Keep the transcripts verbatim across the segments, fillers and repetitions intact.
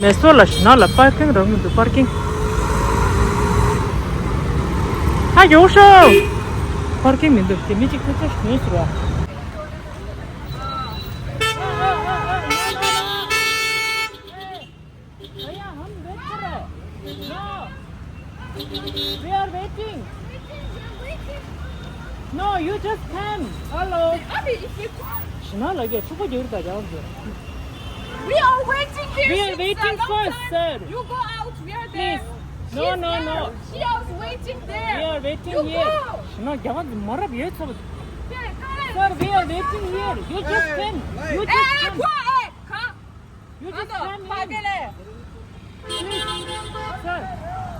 མེ་སོ་ལ་ཞིག་ན་ལ་པར་ཀིང་རག་མི་འདུག་པར་ཀིང་། ཧ་ཡོ་ཤོ། པར་ཀིང་མི་འདུག་དེ་མི་གཅིག་ཐུག་ཚར་ཞིག་ཟེར་བ། भैया, हम वेट कर रहे हैं। No। We are waiting। No, you just came. Hello। अभी इसे कौन? ཞིག་ན་ལ་གས་ཕྲུ་གུ་རྒྱུག་རེད་ད་རྒྱག་རྒྱུ། We are waiting here We are since a waiting long for time. Sir. You go out, we are there. Please. No, She's no, there. No. She was waiting there. We are waiting You here. Go. ཞིག་ན་རྒྱག་ག་མ་རབ་ཡོད་ཚོ། There, go ahead. Sir, we are waiting here. You just came. You just Hey, came. Go ahead. Come. You just stand in. पागल है। Please, sir,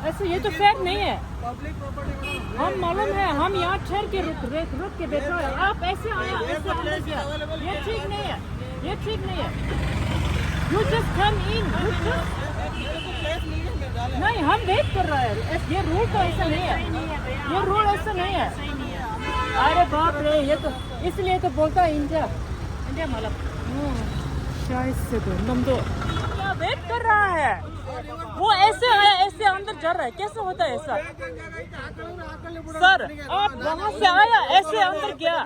ऐसे ये तो fair नहीं है। Public property में हम मालूम है, हम यहाँ ठहर के रुक, रुक, रुक के बैठा है। आप ऐसे आया, ऐसे अंदर गया। ये ठीक नहीं है, ये ठीक नहीं है। You just come in, you just नहीं, हम वेट कर रहा है। ऐस-, ये रूल तो ऐसा नहीं है, ये रूल ऐसा नहीं है। अरे बाप रे, ये तो इसलिए तो बोलता है इंडिया। इंडिया मतलब। शायद से तो नम तो क्या वेट कर रहा है? वो ऐसे आया, ऐसे अंदर जा रहा है, कैसे होता है ऐसा? सर, आप वहां से आया, ऐसे अंदर गया।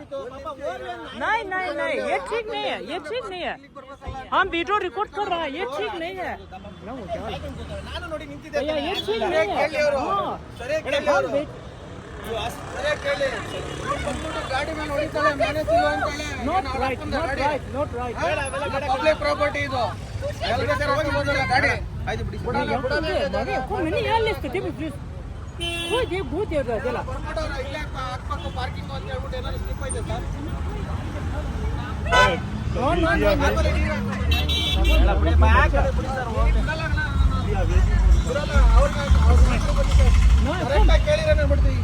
नहीं, नहीं, नहीं, ये ठीक नहीं है, ये ठीक नहीं है। हम वीडियो रिकॉर्ड कर रहा है, ये ठीक नहीं है। भैया, ये ठीक नहीं है। हाँ। ಸರಿಯಾಗಿ ಕೇಳಿ ಅವರು. ಸರಿಯಾಗಿ ಕೇಳಿ. ಗಾಡಿ ಮೇಲೆ ಹೊಡಿತಾಳೆ, ಮ್ಯಾನೇಜ್ ಇಲ್ಲ ಅಂತಾಳೆ. Not right, not right, not right. Public property ಇದು. ಎಲ್ರ ಸರ್ ಹೋಗಿ ಬಂದಲ್ಲ ಗಾಡಿ. ಆಯ್ತು ಬಿಡಿ. ಬರ್ಕೊಡೋರು ಇಲ್ಲೇ ಅಕ್ಕ-, ಅಕ್ಕಪಕ್ಕ ಪಾರ್ಕಿಂಗ್ ಅಂತ ಹೇಳ್ಬಿಟ್ಟು ಏನಾದ್ರು ಸ್ಲಿಪ್ ಐತೆ ಸರ್?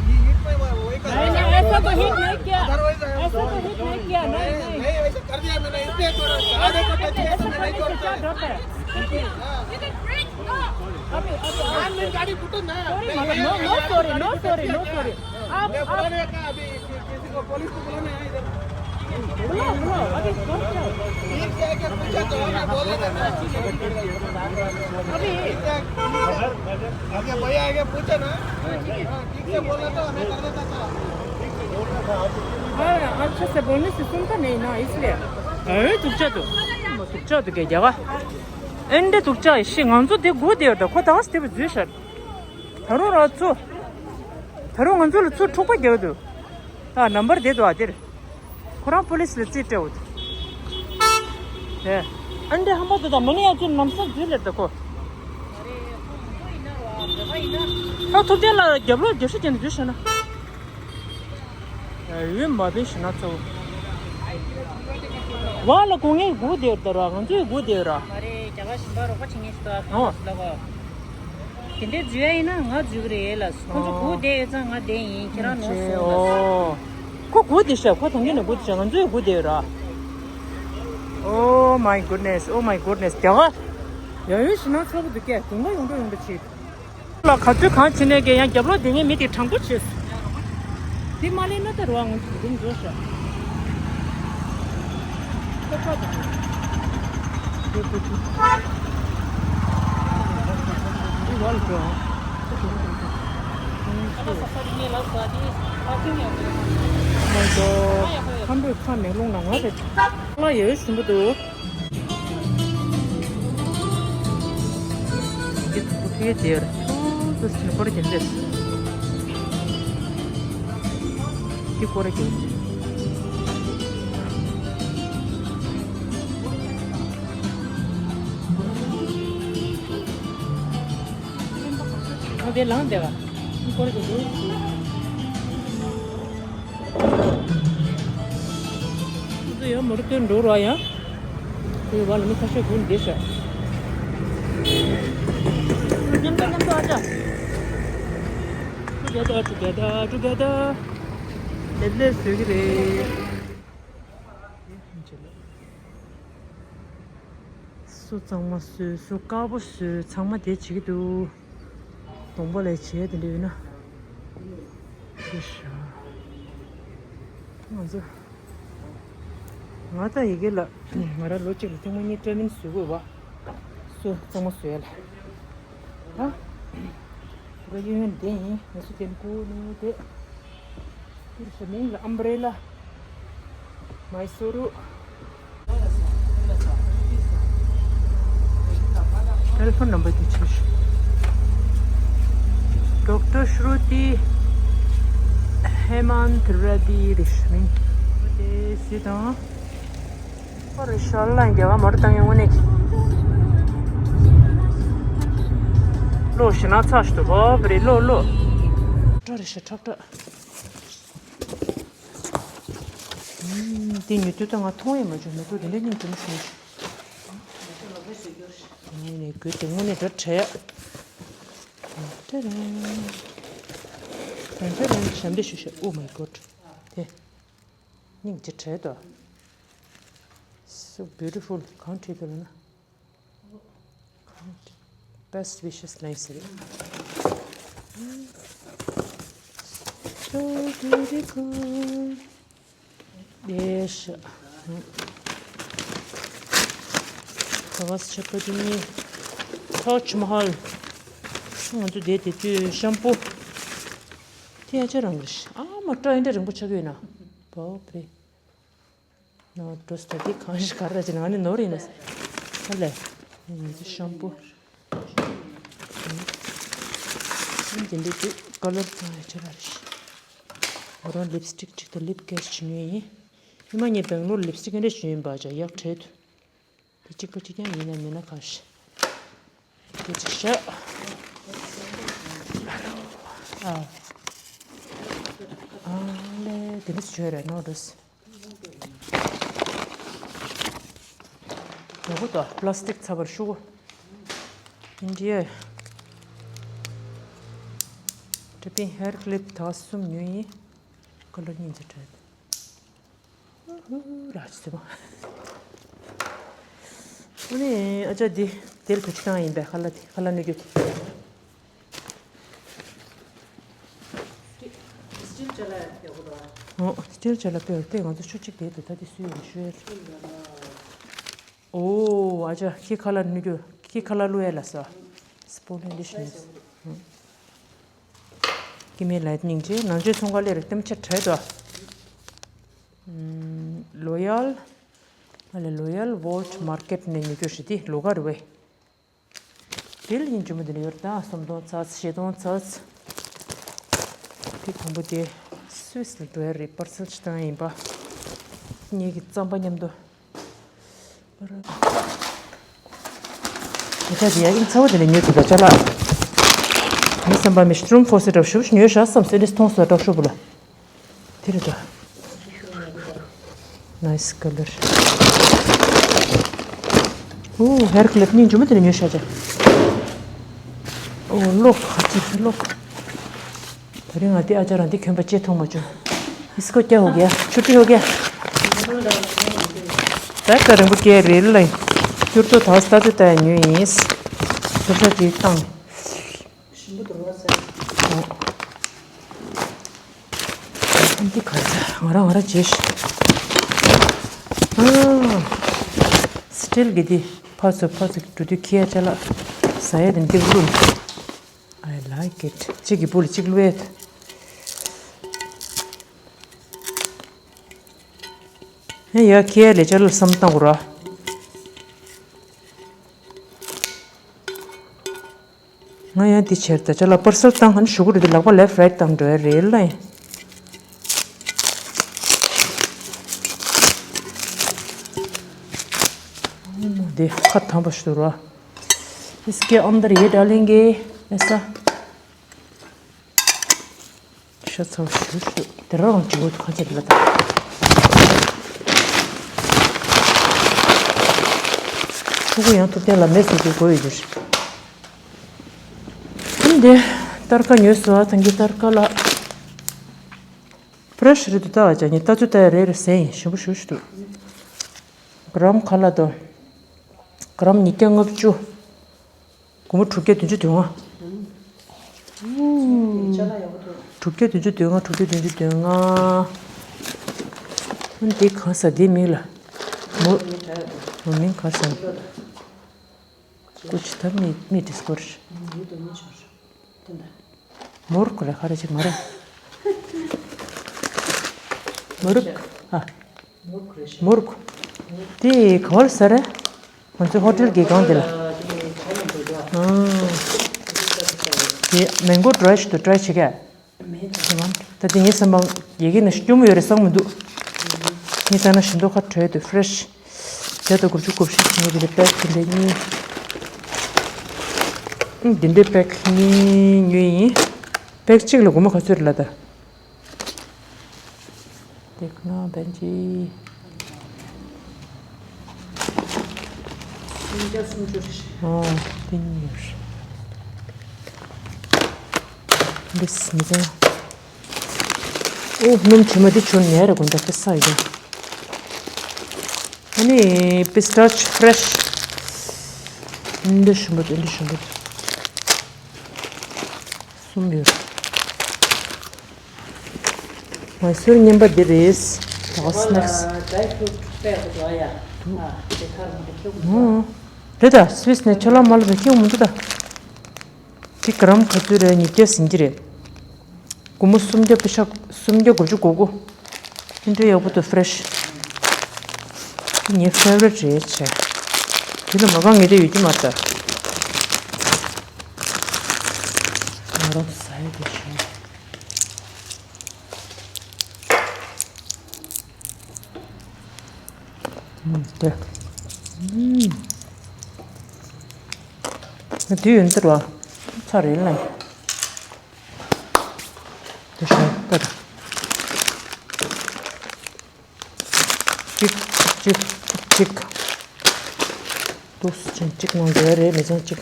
नहीं, ऐसा तो हिट नहीं किया। ऐसा तो हिट नहीं किया। नहीं, नहीं। नहीं, ऐसा कर दिया मैंने, इसलिए तो क्या डर है? अभी, अभी, अभी। ಗಾಡಿ ಬಿಟ್ಟು ना। Sorry, मतलब, no, no sorry, no sorry, no sorry। आप, आप अभी किसी को, पुलिस को बुलाना है इधर। बुलाओ, बुलाओ, अभी पहुंच जाओ। ठीक है, क्या पूछा तो हमने बोला था ना। अभी। ठीक है। आगे भैया आगे पूछा ना। हाँ, ठीक है। हाँ, ठीक से बोला था, हमें कर देता था। हाँ, अच्छे से बोलने से सुनता नहीं ना, इसलिए। ए, तुक्चा तो। तुक्चा तो क्या जावा? एंडे तुक्चा, इसी ང་ཚོ་དེ་སྒུག་བསྡད་ཡོད་ད། ཁོ་ད་བ་སྟེ་བ་འཛུལ་ཤར། ད་རུང་ར་ཚོ། ད་རུང་ང་ཚོ་ལ་ཚུར་འཁྲུག་པ་རྒྱག་འདུག་ཨ་ནམ་བར་བསྡད་འདུག་ཨ་དེར། ཁོ་རང་པོ་ལིས་ལ་རྩིས་སྤྲད་འོ། དེ། ཨ་འདྲེ་ཧམ་པ་དེ་དང་མ་ནི་ཡ་ཚུར་ནམ་སང་འཛུལ་ལེར་ད་ཁོ། ད་ཐུབ་བསྟན་ལ་རྒྱབ་ལོག་རྒྱབ་ཤུགས་ཅན་དུ་འཛུལ་ཤར་ན། ཡུན་མ་བེད་ཞུ་ན་ཚོ། བ་ལ་གོང་ངའི་སྒུག་བསྡད་ཡོད་ད་ར། ང་ཚོའི་སྒུག་བསྡད་ཡོད་ར། མ་རེད། རྒྱ་གར་ཞིང་པ་རོགས་པ་བྱེད་མཁན་ཞིག་འདུག་ཨ། ཨོ། ཁོང་ཚོ་ལ་གོ། དེ་འདྲའི་འཛུལ་ཡ་ཡིན་ན་ང་འཛུལ་གི་རེད་ལ། ཁོང་ཚོ་སྒུག་བསྡད་ཡོད་ཙང་ང་བསྡད་ཡིན། ཁྱེད་རང་ནོར་སོང་ལ། ཨོ། ཁོ་སྒུག་བསྡད་ཤག་ཁོ་ཐང་གི་ནས་སྒུག་བསྡད་ཤག་ང་ཚོའི་སྒུག་བསྡད་ཡོད་ར། Oh my goodness, oh my goodness. རྒྱ་གར། ཡ་ཡོད་ཞིག་ན་ཚ་པོ་འདུག་གས། དུང་པ་ཡོང་འགྲོ་ཡོང་འགྲོ་བྱེད། ལ་ག་ཚོད་གང་བྱེད་ནས་ཀྱི་ཡང་རྒྱབ་ལོག་དེ་ངའི་མི་དེ་དྲང་པོ་བྱོས། དེ་མ་ལེན་ན་ད་རུང་ང་ཚོ་འདུམ་འགྲོ་ཤག་ཁོ་ཁ་དང་། དེ་ཁོ་ཁྱུ། དེ་བ་ལ་འགྲོ་ཨང་། ཁོ་དེ་ཁོ་ཁྱུ། ཁམ་བུའི་ཁ་མེ་རླུང་ལ་ང་རེད། ང་ཡོད་ཞུམ་པོ་འདུག་འདི་ཕུ་ཕུའི་དེར་ཚོ་སི་ཁོར་གྱིན་ཏེ། འདི་ཁོར་གྱིན། ཨ་དེ་ལངས་བསྡད་པ། འདི་ཁོར་གྱིན་ཏེ། ཁོ་ཚོ་ཡང་མོ་ཊ་སྐྱོར་འགྲོ་རོགས་ཡ། དེ་བ་ལ་མི་ཁ་ཤས་སྒུག་བསྡད་ཤག་མཉམ་དུ་མཉམ་དུ་ཨ་ཅག Together, together, together. ལེབ་ལེབ་བཟོས་ཀྱི་རེད། སུ་གཙང་མ་བཟོས། སུ་དཀར་པོ་བཟོས། ཚང་མ་དེ་བྱེད་ཀྱི་འདུག་དང་པོ་ལས་བྱས་དེ་འདྲ་ཡོད་ན། དེ་ཤ། ང་ཚོ། ང་ད་ཡི་གེ་ལ། ང་རང་ལོ་གཅིག་ལ་ཐེངས་མ་གཉིས་ཊེ་རེ་ནིང་བཟོ་དགོས་པ། ཚོ་གཙང་མ་བཟོས་ལ། ཨ། དེ་ག་གཡས་གཡོན་བསྡད་ཡིན། ང་ཚོ་དེ་ནས་སྒུག་ནས་བསྡད། དེར་ཤ་མིང་ལ་ཨམ་བྷི་རེ་ལ། མའི་སུ་རུ། ཊེ་ལེ་ཕོན་ནམ་བར་དེ་ཆུ་ཤོག་ཌོག་ཊར་ཤྲུ་ཏི་ཧེ་མན་ཏི་རེ་ཌི་རེད་ཤག་མིང་། དེ་སི་དང་། ཁོ་རེ་ཤོག་ལ་རྒྱ་གར་མོ་ཊ་བཏང་ཡོང་ནས། ལོ་ཞེ་ན་ཚ་ཞིག་ཏུ་བབ་རེད་ལོ་ལོ། ཁྲག་རེ་ཤ་ཁྲག་ཁྲག་ཨུམ། དེ་ཉོ་དུས་ད་ང་མཐོང་ཡས་མ་བྱུང་། མེ་ཏོག་དེ་འདྲ་སྙིང་རྗེ་མོ་བྱུང་། དངོས་གནས་དགོད་དེ་དངོས་གནས་འགྲོ་བྲལ་ཡ། ཏེ་རེ། ཏན་ཏན་ཞབས་འདྲེན་ཞུ་ཤག Oh my God. དེ། སྙིང་རྗེ་བྲལ་དོ། So beautiful. གང་བྲིས་འདུག་ལབ་ན། Best wishes ལབ་ཟེར། So beautiful. ཡེ་ཤ། ག་བ་ཆ་པ་དེ་ནི་ཐཱཇ་མ་ཧལ། ང་ཚོ་དེ་དེ་དུས་ཤམ་པུ། དེ་ཡ་ཆ་རང་རེད། ཨ་མ་སྐྲ་ཡིན་འདྲ་རིང་པོ་ཆགས་ཡོད་ན། བའོ་པེ། ནོ་ཌོས་ད་དེ་གང་ཞིག་ག་རེ་བྱས་ན་ང་ནི་ནོར་ཡིན་ན། ཧ་ལས། ཤམ་པུ། འདི་འདྲ་དུས་ཀ་ལར་ཚང་ཡ་ཆ་ར་རེད། ང་རང་ལིབ་སི་ཊིག་ཅིག་དང་ལིབ་ཀེར་བྱེད་ཉོས་ཡིན། ཉི་མ་ངས་སྦེང་ལོར་ལིབ་སི་ཊིག་འདྲ་བྱས་ཡིན་པ་ཅག་ཡག་བྲལ་འདུག་དེ་གཅིག་པ་གཅིག་རྐྱང་ཡིན་ན་མིན་ན་གང་ཞིག་དེ་གཅིག་བཞག་ཨ། ཨ་ལེ་དེ་འདྲ་བྱོས་རེད་ནོ་ཌོས། ཡག་པོ་འདུག་པ་ལ་སི་ཊིག་ཚ་བར་ཤོག་གོ། ཨིན་ཌི་ཡ། ཊི་པིང་ཧེར་ཀི་ལིབ་ད་གསུམ་ཉོས་ཡིན། ཀ་ལར་གཉིས་ཀྱི་བྲལ། ཧུ་ཧུ་ར་ཅི་ཟེར་བ། ཨ་ནི་ཨ་ཅག་འདི་དེར་གུ་ཅི་བཏང་ཡིན་པས། ཁ་ལག་དེ་ཁ་ལག་སྣོད་རྒྱུ་དེ། སི་ཊིལ་ཅ་ལག་ཡག་པོ་འདུག་ཨ། ཨོ་སི་ཊིལ་ཅ་ལག་དཔེ་ཡག་སྟེ། ང་ཚོ་ཆུ་གཅིག་དེ་དུ་ད་དེ་སུས་ཡོང་ཤོད། ཨོ་ཨ་ཅག་ཁྱི་ཁ་ལག་སྣོད་རྒྱུ། ཁྱི་ཁ་ལག་བླུག་ཡས་ལ་ས། སི་པོ་ལེན་ཌི་ཤི་ནས། ཀི་མི་ལའི་ཊི་ནིང་ཅེ་ནང་ཆོས་ཚོང་ཁང་ལས་རིགས་ལྟེམ་ཆ་བྲལ་དོ། ལོ་ཡལ། ཨ་ལེ་ལོ་ཡལ་ཝོལ་ཊི་མར་ཀེཊ་ནས་ཉོ་རྒྱུ་ཞིག་དེ་ལོ་ག་རེད་པས། བིལ་ཡིན་རྒྱུ་མོ་དེ་ནས་ཡོད་རེད་ད། སུམ་སྟོང་ཚར་བཞི་སྟོང་ཚར། དེ་དང་པོ་དེ་སུད་སི་ལ་འགྲོ་ཡ་རེད། པར་སལ་ཅིག་བཏང་ཡ་ཡིན་པ། ངེད་ཀྱི་རྩམ་པ་མཉམ་དུ། ད་ཆ་དེ་ཡ་ཨིན་ཚ་བོ་དེ་ནས་ཉོས་འདུག་ད་ཅ་ལག་མི་བསམ་པ་མི་ཤི་ཊུམ་ཕོ་སི་ཊི་ཞུ་ཉོས་ཤག་བསམ་སེ་ལིས་མཐོང་སོང་། སྐྲག་ཤོག་བུ་ལ། དེ་རེད་དོ། ནའི་སི་ཀ་ལར། ཨོ་ཧེར་ཀི་ལིབ་གཉིས་མཇུག་མ་དེ་ནས་ཉོས་ཤག་ཅག་ཨོ་ལོག་ཧ་ཅི་ལོག་ད་རིང་ང་དེ་ཨ་ཅག་རང་དེ་གྱོན་པ་ཅེས་མཐོང་མ་བྱུང་། ཨིས་ཀོ་ཀྱ་ཧོ་གྱ་ཆུ་ཏི་ཧོ་གྱ། ད་ཀ་རིང་པོ་སྐྱེས་རེད་ལ། སྐྱུར་ཏོ་ཐང་སྟ་ཏི་ཏ་ཉོས་ཡིན། ཐུར་ས་ཅིག་བཏང་། ཞིམ་པོ་འདུག་བ་ཟེར། ཨོ། འདི་ག་རེ་ང་རང་ང་རང་བྱས་ཤིག་ཨ། སི་ཊིལ་གྱི་འདི་ཕར་ཚུར་ཕར་ཚུར་འགྲོ་དུས་ཁྱི་ཡ་ཅ་ལག་ཟ་ཡ་དེ་འདི་བླུགས། I like it. གཅིག་གི་སྦུག་ལ་གཅིག་བླུགས་ཡ། ཧེ་ཡ་ཁྱི་ཡ་ལས་ཅ་ལག་བསམ་བཏང་དགོས་ར། ང་ཡང་འདི་བྱས་ད་ཅ་ལག་པར་སལ་བཏང་ཧན་ཞུ་གི་རེད་དེ། ལག་པ་ལེཕ་རའིཊ་བཏང་འགྲོ་ཡ་རེད་ལ། འདི་ཁ་དམ་པ་ཞིག་འདུག་ར། इसके अंदर ये डालेंगे ऐसा। ཤ་ཚ་བོ་ཞུ་ཞུ། དེ་རང་རང་བྱེད་དགོས་ཁ་ཆེ་ལ་དང་། ཕྲུ་གུ་ཡང་ཐུབ་བསྟན་ལ་མེ་བཟོ་རྒྱུ་དགོས་ཡོད་རེད། ཨ་འདི་སྟར་ཀ་ཉོས་སོ། ཨ་ཐང་གི་སྟར་ཀ་ལ་ཕ་རེ་ཤི་རེད་འདུག་ད་བ་ཅག་ནི་ལྟ་ཚུལ་ལྟ་ཡ་རེད་རེད་ཟེར་ཡིན། ཞིམ་པོ་ཞུ་ཞུ་འདུག་ག་རམ་ཁ་ལ་དང་། ག་རམ་ཉིས་བརྒྱ་ལྔ་བཅུ། སྒོར་མོ་དྲུག་བརྒྱ་བདུན་ཅུ་དོན་ལྔ། ཅ་ལག་ཡག་པོ་འདུག་དྲུག་བརྒྱ་བདུན་ཅུ་དོན་ལྔ། དྲུག་བརྒྱ་བདུན་ཅུ་དོན་ལྔ། འདི་གང་ཟ་འདི་མིང་ལ། མོ། མོ་མིང་གང་ཟ། ཀུ་ཆུ་ཐབ་མི་མི་དྲིས་སྐོར། མོར་ཀུ་རེ་ཁ་རེ་ཅིག་མ་རེད། མོར་ཨ། མོར་ཀུ་དེ་ག་བར་ཟ་རེད། ང་ཚོའི་ཧོ་ཊེལ་གྱི་སྒང་དེ་ལ། དེ་མེང་གོ་ཌི་རའི་ཞིག་ཏུ་ཊི་རའི་བྱེད་ག། ད་དེ་ངའི་སེམས་པ་ཡི་གེ་ནང་སྐྱོ་མོ་ཡོད་རེད་བསམ་མི་འདུག་ངས་ལྟ་ན་ཞིམ་མདོག་ཁ་བྲལ་དུ་ཧྥི་རེ་ཤི། བརྒྱ་དང་དགུ་བཅུ་གོ་བཞི་ཞིག་ངས་དེ་འདྲ་པེག་དེ་འདྲ་གཉིས། ཨང་། དེ་འདྲའི་པེག་གཉིས་ཉོས་ཡིན། པེག་གཅིག་ལ་སྒོར་མོ་ག་ཚོད་རེད་ལབ་ད། དེ་ཁོ་ན་བན་ཅི། སུམ་བརྒྱ་སུམ་ཅུ་རེད། ཨོ། དེ་གཉིས་ཡོད་རེད། འདི་སི་མི་དང་། ཨོ། སྣུམ་དྲི་མ་འདི་བྱུར་ཉལ་རེ་དགོན་ད་ཏེ་ས་ཡོད། ཨ་ནི་པི་སི་ཊ་ཆི་ཕི་རེ་ཤི། འདི་ཞིམ་པོ་འདུག་འདི་ཞིམ་པོ་འདུག་གསུམ་ཡོད། ང་ཚོའི་རྔན་པ་འདི་རེད། ད་སི་ནེག་སི། ཨོ། རེད་ད། སུད་སི་ནས་ཆོ་ལ་མ་ལ་བའི་ཁྱེའུ་མི་འདུག་ད། འདི་ག་རམ་ག་ཚོད་རེད། ཉིས་བརྒྱ་ཟིན་གྱི་རེད། སྒོར་མོ་སུམ་བརྒྱ་པི་ཤག་སུམ་བརྒྱ་དགུ་བཅུ་གོ་དགུ། དེ་འདྲ་ཡག་པོ་འདུག་ཕི་རེ་ཤི། དེ་ངའི་ཕེ་ཝ་རི་ཊི་རེད་བྱས། དེ་ལ་མ་གང་ངེས་དེ་ཡོད་ཀྱི་མ་རེད་ད། ང་རང་ཚོ་ཟ་ཡ་དེ་ཞིམ། ཨུམ། དེ། ཨུམ། དེ་ཡོད་འདི་ར། ཚ་རེད་ལ། དེ་ཤ་ད་ད། གཅིག་གཅིག་གཅིག་གཅིག་ཏུ་སུ་ཅན་གཅིག་ནང་འདྲ་རེད་མི་ཚང་གཅིག་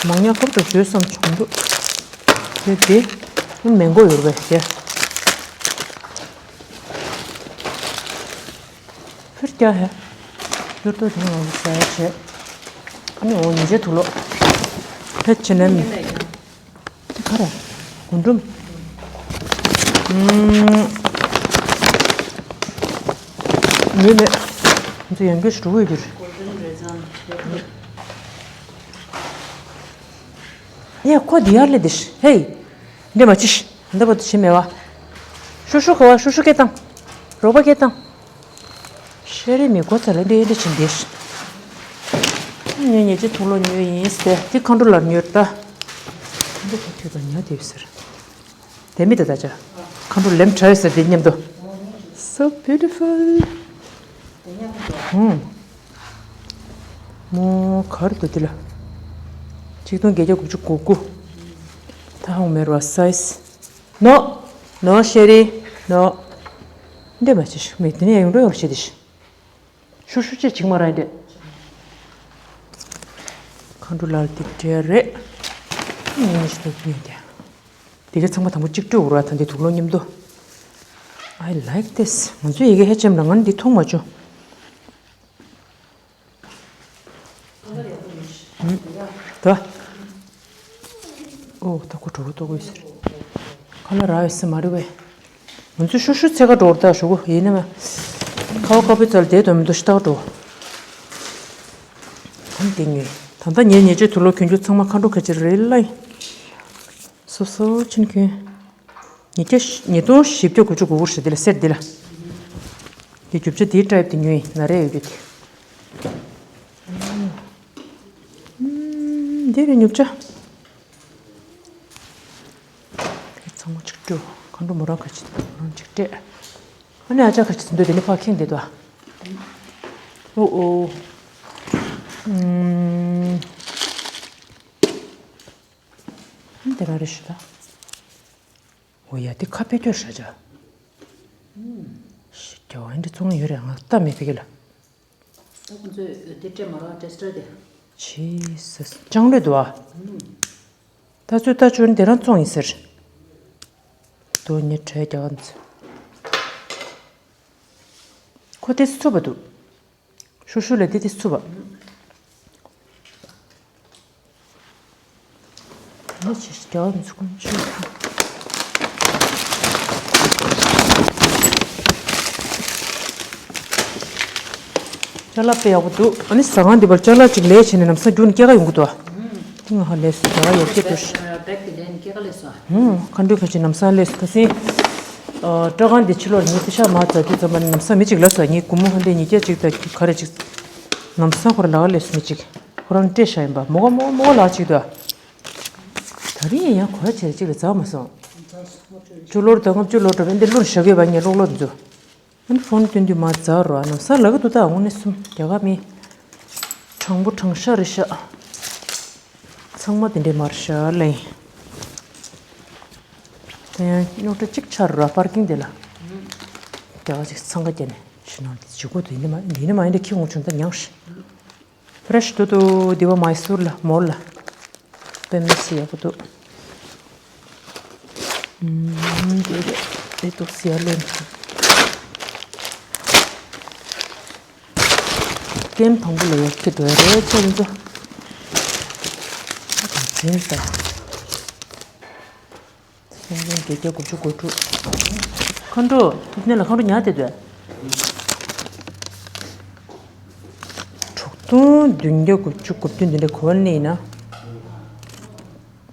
མང་ཉག་ཁབ་ཏུ་བཟོས་བསམ་བྱུང་འདུག་དེ་དེ་མེང་གོ་ཡོད་པས་དེ། ཕིར་ཀྱ་ཧེ། ཡུར་ཏོ་དེ་ང་ཟ་ཡ་བྱས། ཨ་ནི་འོ་ཉིན་རྗེ་དུག་ལོག་ཕེད་ཆེ་ནན། དེ་ག་རེ། རྒུན་འབྲུམ། ཨུམ། ཉོས་མེད། ང་ཚོ་ཡང་སྐྱོ་ཞིག་འགྲོ་གི་ཡོད་རྒྱུ་རེད། ཡ་ཁོ་འདི་ཡར་སླེབས་དེ་ཧེ། འདྲེ་མ་ཅིས་འདི་བ་དུ་ཕྱིན་མེད་བ། ཤུ་ཤུ་ག་བ་ཤུ་ཤུ་སྐད་བཏང་། རོགས་པ་སྐད་བཏང་། ཤེ་རི་མི་གོ་ཚ་ལ་འདི་འདི་ཕྱིན་དེ། ངས་ཉེ་ཆེ་ཐུག་ལོ་ཉོས་ཡིན་ཟེར་དེ་མཁའ་འགྲོ་ལ་ཉོས་ད། འདི་ཁོ་ཐུག་པ་ཉག་དེ་ཟེར། དེ་མི་དེ་ད་ཆ། མཁའ་འགྲོ་ལེམ་ཁྲ་ཟེར་དེ་མཉམ་དུ། So beautiful. ཧུམ། མོ་གར་དུ་དེ་ལ། ཆིག་སྟོང་བརྒྱད་བརྒྱ་དགུ་བཅུ་གོ་དགུ། ད་ཧོང་མེར་བ་སའིས། ནོ། ནོ་ཤེ་རི། ནོ། འདི་མ་ཆེ་ཤུ་མེད་དེ་ནས་ཡོང་འགྲོ་ཡོང་ཤེ་དེ་ཤི། ཤུ་ཤུ་ཅེ་ཆིག་མ་ར་འདི། མཁའ་འགྲོ་ལ་དེ་འདྲ་རེད། ངས་ཤི་ཐུབ་ཉོས་དེ། དེ་ག་ཚང་མ་དང་པོ་གཅིག་སྤྲོད་འུར་བ་དང་དེ་དུག་ལོག་མཉམ་དུ། I like this. ང་ཚོ་ཡི་གེ་ཧེ་ཅམ་ལ་ང་འདི་མཐོང་མ་བྱུང་། ད། ཨོ་ད་ཁོ་གྲོགས་པོ་ཏོག་ཡོད་ཟེར། ཁ་ལ་ར་ཡོད་ཟེར་མ་རེད་བས། ང་ཚོ་ཤུ་ཤུ་ཚེ་ཁ་གྲོགས་ད་ཞུ་གོ་ཡིན་ན་མ། ཁ་བ་ཁ་བའི་རྩལ་དེ་དོན་མི་འདུག་ཤི་ད་གྲོགས། ད་དེ་ངས་ད་ལྟ་ངའི་ཉེ་ཆེ་དུག་ལོག་གྱོན་རྒྱུ་ཚང་མ་མཁའ་འགྲོ་ཁ་ཆེ་རེད་ལ། སོ་སོ་ཆེན་གྱོན། ཉིས་བརྒྱ་ཉིས་སྟོང་བཞི་བརྒྱ་དགུ་བཅུ་གོ་དགུ་ཞེས་དེ་ལ་སེར་འདི་ལ། དེ་རྒྱུ་ཆ་དེའི་ཊའིབ་དེ་ཉོས་ཡིན་ན་རེ་ཡོད་རྒྱུ་དེ། ཨུམ། འདི་རེད་ཉོ་ཆ། དེ་ཚང་མ་ཆིག་སྤྲོད་མཁའ་འགྲོ་མོ་རང་ག་ཅི་མོ་རང་ཆིག་སྤྲད། ཨ་ནི་ཨ་ཅག་ག་ཅི་འདོད་དེ་ནི་ཕ་ཁེངས་བསྡད་དོ། ཨོ་ཨོ། ཨུམ། འདི་ར་རེ་ཞུ་ད། འོ་ཡ་དེ་ཁ་ཕེ་ཏོས་ཧྲ་ཅག་ཤི་རྒྱ་བ་འདི་ཚོང་ཡོད་རེད་ང་ལྟ་མེད་ཕ་གི་ལ། ད་ཁོང་ཚོས་དེ་སྤྲད་མ་རག་ཊེ་སི་ཊར་དེ། ཇི་སི་ལྕང་ལོས་འདུག་ཨ། ད་ཚོད་ལྟ་ཅོར་འདི་རང་བཙོང་ཡིན་ཟེར། དོ་ཉེ་ཁྲལ་རྒྱ་ག་ཚོད། ཁོ་དེ་ཚོད་པ་འདུག་ཤུ་ཤུ་ལ་དེ་དེ་ཚུད་པ། ནི་ཆེ་ཞིག་རྒྱ་མི་ཚུགས་ཀུན་ཆེ། ཅ་ལག་དཔེ་ཡག་པོ་འདུག་ཨ་ནི་ཟ་ཁང་འདི་པར་ཅ་ལག་ཅིག་ལས་བྱས་ནས་ལམ་སང་རྒྱུགས་ནས་སྐྱེལ་ག་ཡོང་གི་འདུག་ཨ། ང་ཧ་ལས་སོང་། ད་ག་ཡག་ཤོས་འདུག་བེག་དེ་ལས་ནས་སྐྱེལ་ག་ལས་སོང་། ཧུམ། མཁའ་འགྲོའི་ཁ་ཆེ་ལམ་སང་ལས་སོང་། ཁ་སང་། ཨ། སྤྲོ་ཁང་འདི་ཕྱི་ལོགས་ཉིན་ཤ་མ་ཟ་དུས་ཙམ་པ་ནས་ལམ་སང་མི་གཅིག་ལ་སོང་། ངའི་སྒོར་མོ་ཧ་ལས་ཉིས་བརྒྱ་གཅིག་དང་ག་རེ་གཅིག་ལམ་སང་ཁོ་རང་ལག་ལས་སོང་། མི་གཅིག་ཁོ་རང་སྤྲད་བཞག་ཡིན་པ། མོ་ག་མོ་ག་མོ་ག་ལག་གཅིག་འདུག་ད་རིང་ཡང་གོ་ལ་ཆེ་རེ་གཅིག་ལ་འཛག་མ་སོང་། བཅུ་ལོར་དང་ངམ་བཅུ་ལོར་འགྲོ་བས་འདི་བླུར་བཞག་གི་ཡོད་པ། ངས་ཀློག་ཀློག་འདི་ཚོ། ཨ་ནི་ཕོན་སྟོན་དུས་མ་ཛར་རོ། ཨ། ལམ་སང་ལབ་ཀྱི་འདུག་ད་དངོས་གནས་སེམས་རྒྱ་གར་མི་དྲང་པོ་དྲང་ཤག་རེད་ཤག་ཚང་མ་དེ་འདྲས་མ་རེད་ཤག་ལབ་ཡིན། དེ་ཡང་རྙོག་དྲ་གཅིག་ཆགས་རོ། པར་ཀིང་དེ་ལ་རྒྱ་གར་ཅིག་འཚང་ཁ་བརྒྱབ་ནས་ཕྱི་ནང་དེ་བྱེད་དགོས་འདུག་ཡིན་ནི་མ་ཡིན་ནི་མ་ཡིན་འདྲ་ཁྱི་ངོ་བྱུང་ད་མྱངས་ཤག་ཕེ་རེ་ཤི་ཏོག་ཏོ། དེ་བ་མའི་སུར་ལ་མོལ་ལ། པད་མ་སི་ཡག་པོ་འདུག་ཨུམ། དེ་རེད། དེ་འདུག་སི་ཡ་ལོན། ཀེམ་དང་པོ་ལ་ཡག་གི་འདུག་རེད་ཁྱེད་ཚོ། འཛིན་ས། སུམ་སྟོང་བརྒྱད་བརྒྱ་དགུ་བཅུ་གོ་དྲུག་མཁའ་འགྲོ། ཐུབ་བསྟན་ལ་མཁའ་འགྲོ་ཉར་བསྡད་འདུག་དྲུག་སྟོང་བདུན་བརྒྱ་དགུ་བཅུ་གོ་བདུན་འདི་འདྲ་གོ་བ་ནས་ཡིན་ན།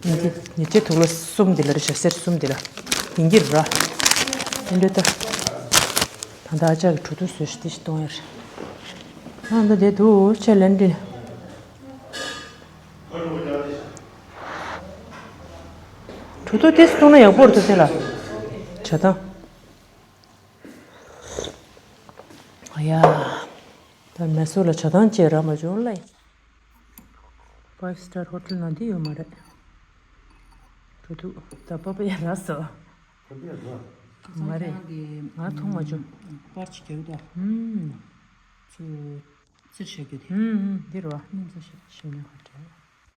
ཉི་ཚེ་ཉི་ཚེ་དུག་ལོ་གསུམ་འདི་ལ་རེད་ཤག་གསེར་གསུམ་འདི་ལ། ཡིན་གྱི་ར། ཨེ་འདྲ་ད། ད་ད་ཨ་ཅག་གི་གྲོ་ཐུག་བཟོས་ཤིག་དེ་ཞིག་གཏོང་ཡ་རེད། ཨ་ད་དེ་དུ་ཆེ་ལན་འདི། གྲོ་ཐུག་དེ་སུ་བཏུང་ན་ཡག་པོ་རེད་དོ་དེ་ལ། བྱ་དང་། ཨ་ཡ། ད་མེ་སོ་ལ་བྱ་དང་བཅས་རག་མ་བྱུང་ལ། Five star hotel ནང་འདི་ཡོད་མ་རེད། གྲོ་ཐུག་ད་པ་པ་ཡ་རག་སོ། མ་རེད། ང་མཐོང་མ་བྱུང་། པར་ཆི་རྒྱག་ད། ཧུམ། ཚུར་ཚུར་བྱ་རྒྱུ་དེ། ཧུམ་ཧུམ། འདི་རེད་བ། སྙིང་རྗེ་ཞིག་ཞིག་ཉོ་ག་འདྲ།